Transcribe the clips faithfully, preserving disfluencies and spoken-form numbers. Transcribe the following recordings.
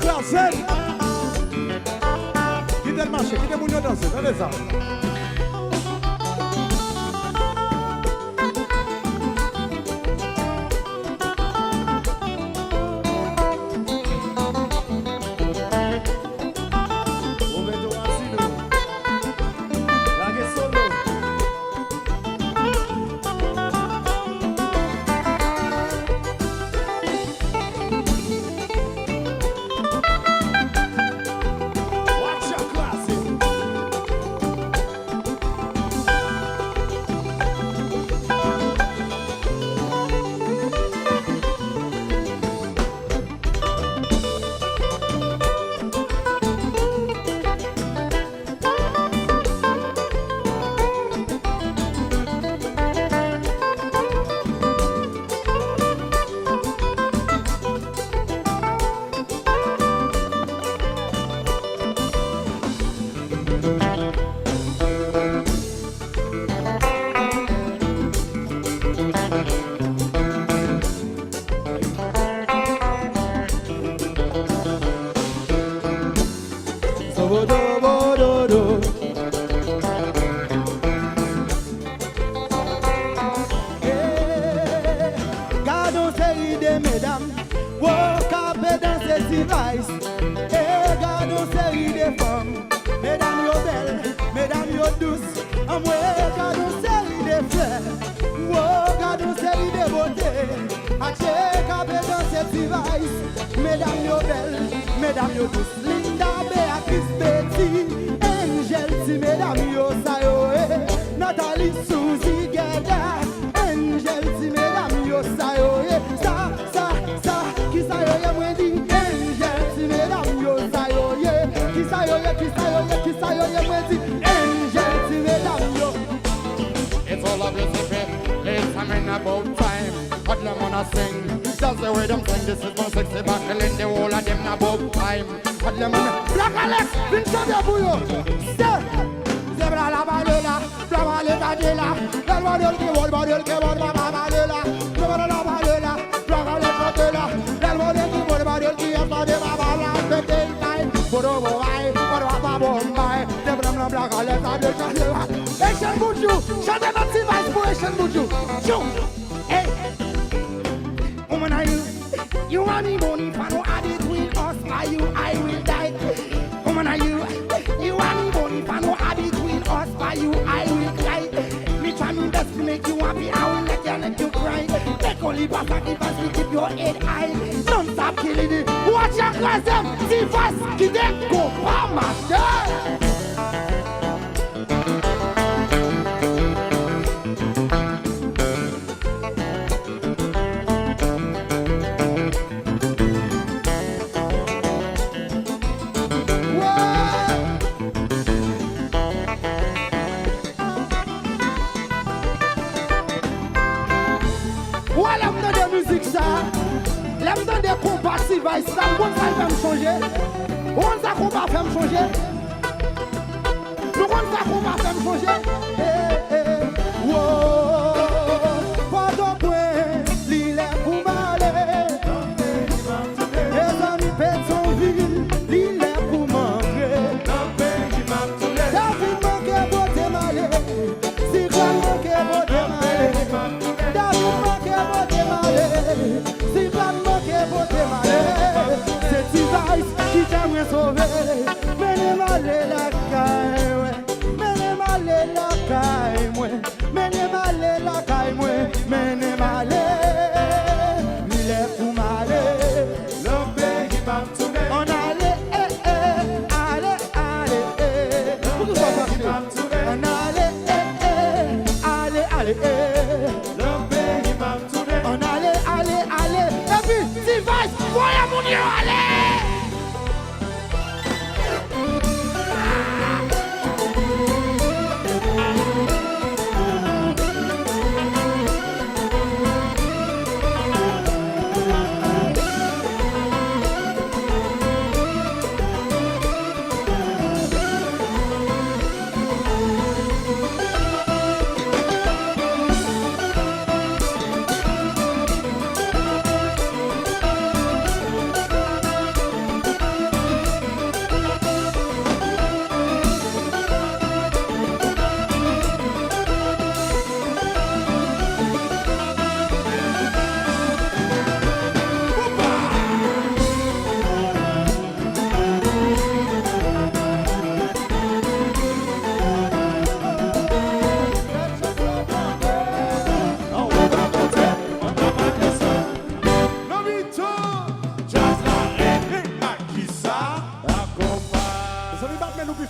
Kraze l! Kite l mache, kite moun yo danse, tande sa. Roberto Martino, lage solo. Watch your classic. Zobodobododo. Eh, gade yon seri de medam, wo, k ap danse T-Vice. Eh, gade yon seri de fanm, medam yo bèl, medam yo dous. Anmwe, gade yon seri de flè, wo, gade yon seri de bote. Aksè k ap danse T-Vice. Medam yo bèl, medam yo dous. Linda, Beatrice, Betty, Angel, ti medam yo sa yo ye. Nathalie, Suzy, Gerda, Angel, ti medam yo sa yo ye. Sa, sa, sa, kisa yo ye mwen di? Angel, ti medam yo sa yo ye. Kisa yo ye, kisa yo ye, kisa yo ye mwen di? Angel, ti medam yo. It's all of this effect. It's a man about time. All dem wanna sing. Just the way dem sing, this is my sexy back. Killing the whole of dem na about time. All dem wanna Black Alex, vin chante pou yo. Se, se bla la bale la, bla bale gade la. Lè l mande l ki bò l mande l ki bò l pa ka bale la. Se bla la bale la, bla bale chante la. Lè l mande l ki bò l mande l ki yès mande pa bala. Mete l kay, bodo bo bay, bodo pa bon bay. Te blan blan Black Alex a de chante la. Echann Boudjou, chante nan T-Vice pou Echann Boudjou. Tchou! Hey! Woman, are you? You are me, Bonnie, if I know I between us, are you? I will die. Woman, are you? You are me, Bonnie, if I know I between us, are you? I will cry. Me try me best to make you happy, I will let you, let you cry. Make only pass sacrifice, we keep your head high. Don't stop killing it. Watch your class, them. T-Vice, kite konpa mache. Wè, lè m tande mizik sa, lè m tande konpa T-Vice sa, m konn sa l fè m chonje. Ou konn sa konpa fè m chonje? Nou konn sa konpa fè m chonje? Eh, eh, wo, Pòtoprens, li lè pou m ale. Mezanmi, Petyonvil, li lè pou m antre. David manke pote m ale. Siklòn manke pote m ale. David manke pote m ale. Siklòn manke pote m ale. Se T-Vice ki fè mwen sove. Mennen m ale lakay mwen. Mennen m ale lakay mwen. Mennen m ale lakay mwen. Mennen m ale. Li lè pou m ale. Lòt peyi m ap tounen. Ann ale, eh, eh, ale, ale, eh. Poukisa w fache? Ann ale, eh, eh, ale, ale, eh. Lòt peyi m ap tounen. Ann ale, ale, ale. Epi, T-Vice, voye moun yo ale!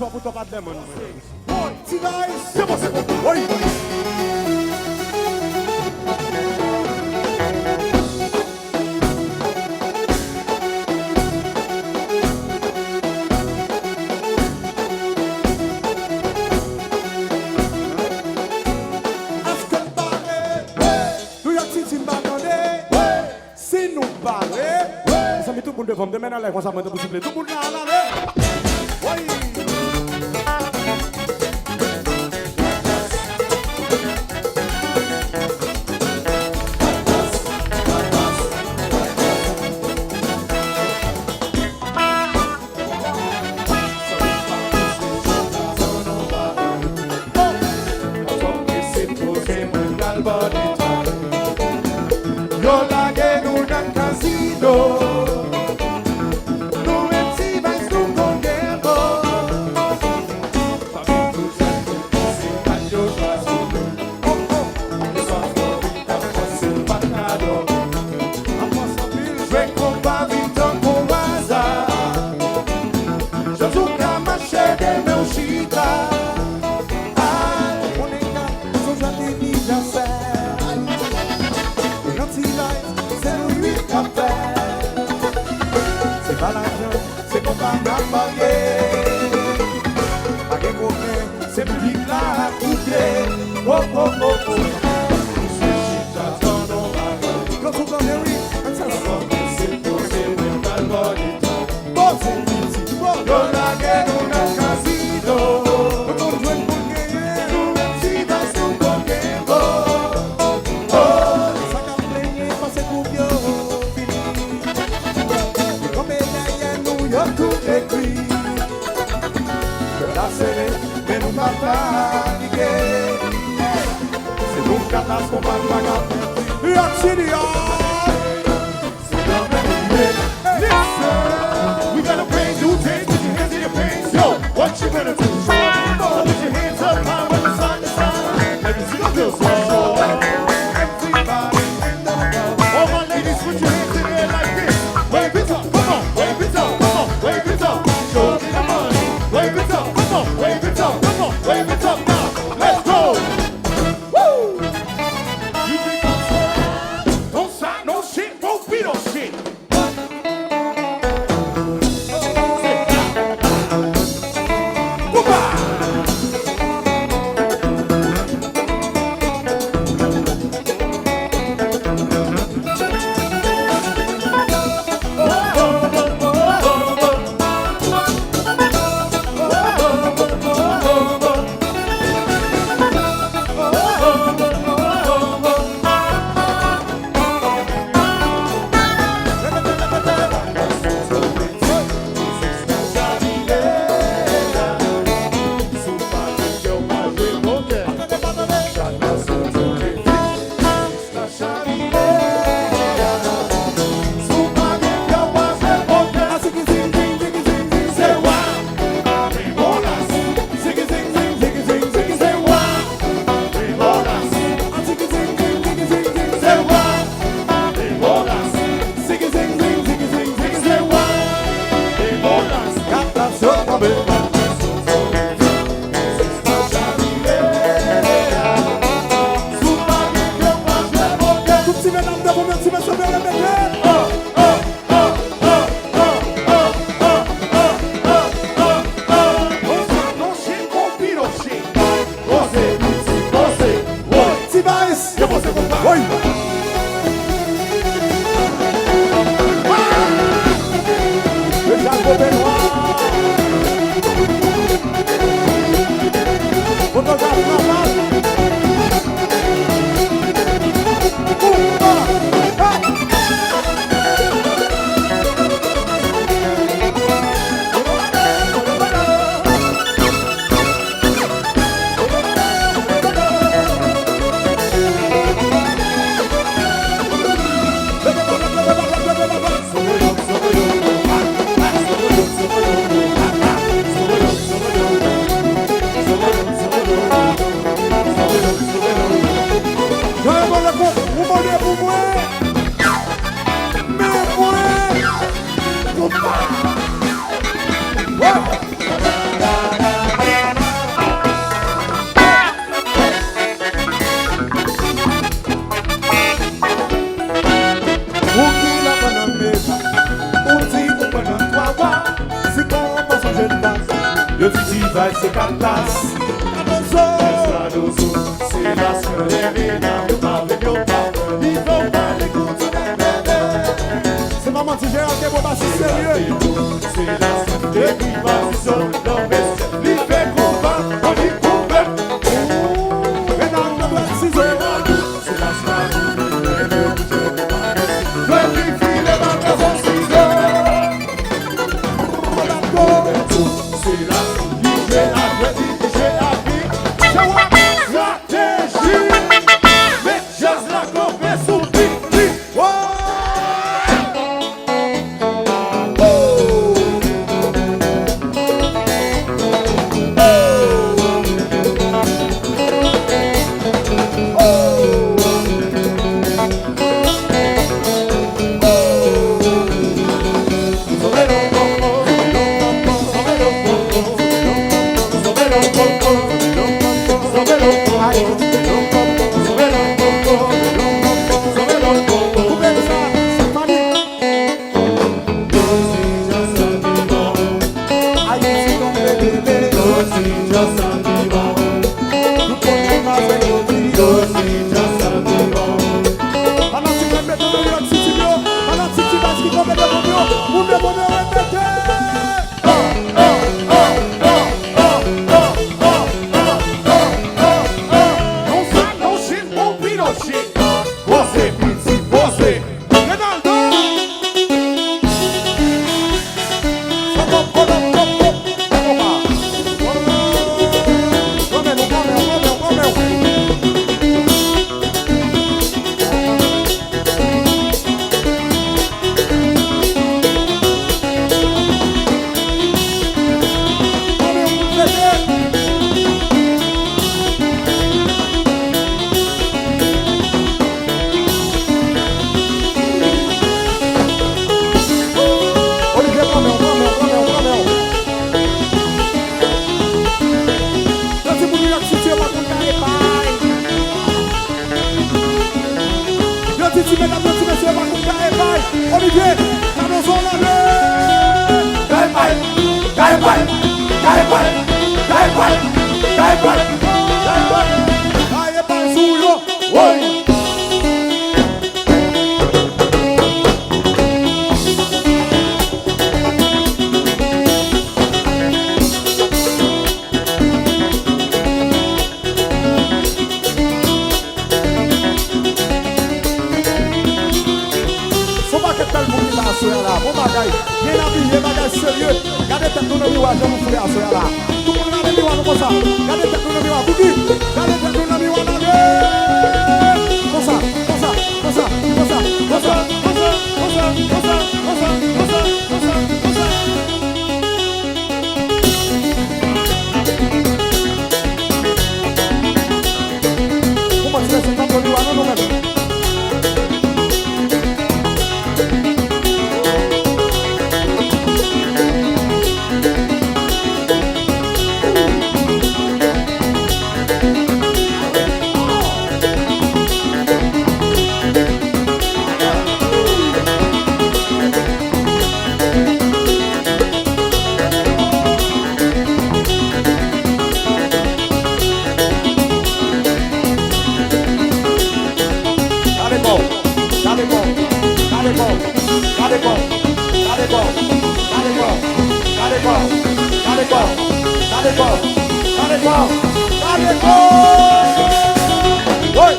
Fò pou twòp adlè, man. Ti Vice. Se bon, se bon. Wi. Èske n pare? Wi. New York City, m pa tande. Wi. Si nou pare, mezanmi, tout moun devan m, demen nan lè konsa, mwen tankou siple. Tout moun la, la, ale. Woy! Yo lage nou nan kazino. Nou menm Ti Vice nou konn gen mo. Fanmi tou jèn nou pase, bat yo chwazi nou. Oh, oh. Lè swa Florida pase, pa ka dòmi. Jwe konpa vin tankou aza. Jodi w ka mache, demen w chita. Ay, konnen ka, se yon jwèt inivèsè. Nan Ti Vice, se nou wi k ap fè. Se pa lajan, se konpa n ap pale. Pa gen koken, se piblik la k koute. Oh, oh, oh, oh. Misye chita tann yon bagay. Yo tou tande wi. Ann sa. Se poze menm al bò de tèt. Poze piti, poze. Yo lage nou nan kazino. Nou konn jwenn pou n genyen. Nou menm Ti Vice nou konn gen mo. Oh. Sa k ap plenyen pase gwoup yo fini. Kanpe dèyè nou yo tou ekri. Kè la sere, men nou pa panike. Se nou k ap lage konpa n pa ka pèdi. Yo, Junior! Listen, we got a brand new dance. Put your hands in your pants, yo. What you gonna do? So put your hands up high when the sun is high. Let me see you feel so. Everybody in the club. All my ladies, put your hands in the air like this. Wave it up, come on, wave it up, come on, wave it up. Show me the money. Wave it up, come on, wave it up, come on, wave it up now. Let's go. Woo! You think I'm scared? Don't stop, no shit, won't be no shit. Tout ti medam devan, men ti mesye, men repete. Ti Vice. Yo, poze konpa. Woy. Deja kote nwa. Fotograf la mal. Konpa. Jan yo mande pou, ou mande pou mwen. Men mwen. Konpa. Wè. Yo di T-Vibe se kat las. Kadozo. Kadozo, se las ke lè medam yo pa vle, yo pa vle. Li fè w pale kout sou tèt bebe. Se pa manti, Gerald Debo pa si serye. Se las de privasyon, non, mesye. Li fè konba, li konba. Medam yo dwèt sizo. Se las la, lè yo bouje konba. Dwèt li file, pa bezwen sizo. Se la, li jwe avèk li, li jwe avèk li. Se w ap strateji. Met djaz la kanpe sou bit li. Woy! Fanatik mwen mete nan New York City yo. Fanatik T-Vibe ki kanpe devan yo. Moun devan yo repete. Non sa, non Chine, bon Pinochet. Poze, pitit, poze. Renaldo! Olivier, pran men w, pran men w, pran men w, pran men w. Yo di moun New York City yo pa konn kare pay. Yo di ti medam yo, ti mesye yo pa konn kare pay. Olivier, Cardozo, leve! Kare pay, kare pay, kare pay, kare pay, kare pay, kare pay. Kare pay sou yo. Woy! Se yon pakèt bèl moun ki la aswè a la. Bon bagay. Byen abiye, bagay serye. Gade tèt nou nan miwa, jan nou fre aswè a la. Tout moun gade miwa nou konsa. Gade tèt nou nan miwa. Bouki, gade tèt nou nan miwa, gade. Konsa, konsa, konsa. Kouman ti mesye pa konn yo a non nou menm? Gade kò, gade kò, gade kò, gade kò, gade kò, gade kò, gade kò, gade kò, gade kò, gade kò, gade kò. Woy!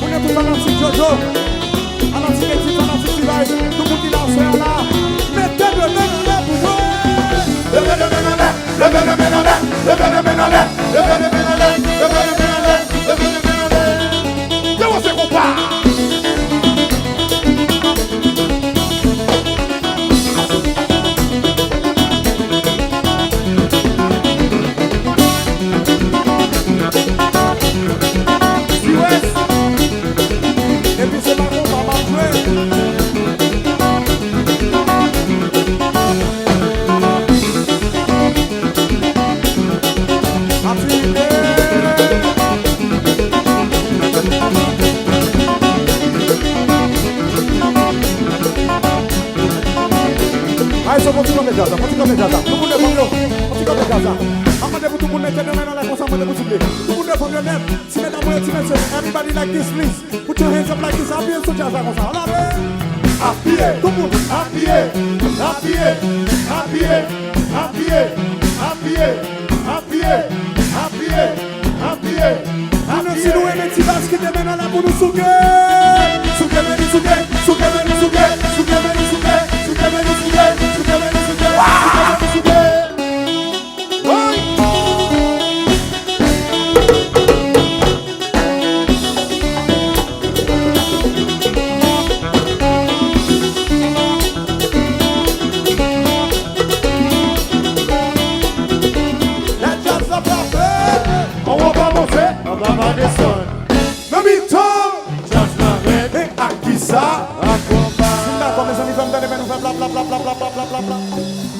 Kounye a tout fanatik Jojo, fanatik Eti, fanatik T-Vibe, tout moun ki la aswè a la, mete de men anlè pou mwen. Leve de men anlè, leve de men anlè, leve de men anlè, leve de men anlè, leve de men anlè, leve de men anlè. Dewanse konpa. Djaz la. Tout moun leve yo. Yon ti kote djaz la. M ap mande pou tout moun mete de men anlè konsa, mande pou souple. Tout moun leve yo nèt. Ti medam yo, ti mesye, everybody like this, please. Put your hands up like this. Apiye sou djaz la konsa. Ann ale. Apiye. Tout moun. Apiye. Apiye. Apiye. Apiye. Konnen si nou renmen ti bas, kite men anlè pou nou souke. Souke, men nou souke. Souke, men nou souke. Souke, men nou souke. Souke, men nou souke. Souke, men nou souke. Souke, men nou souke. Woy! Lè djaz la frape, anwo pa monte, anba pa desann. Nan mitan, djaz la rèd. E ak kisa? Ak konpa. Si n dakò, mezanmi, fè m tande, fè nou fè pla, pla, pla.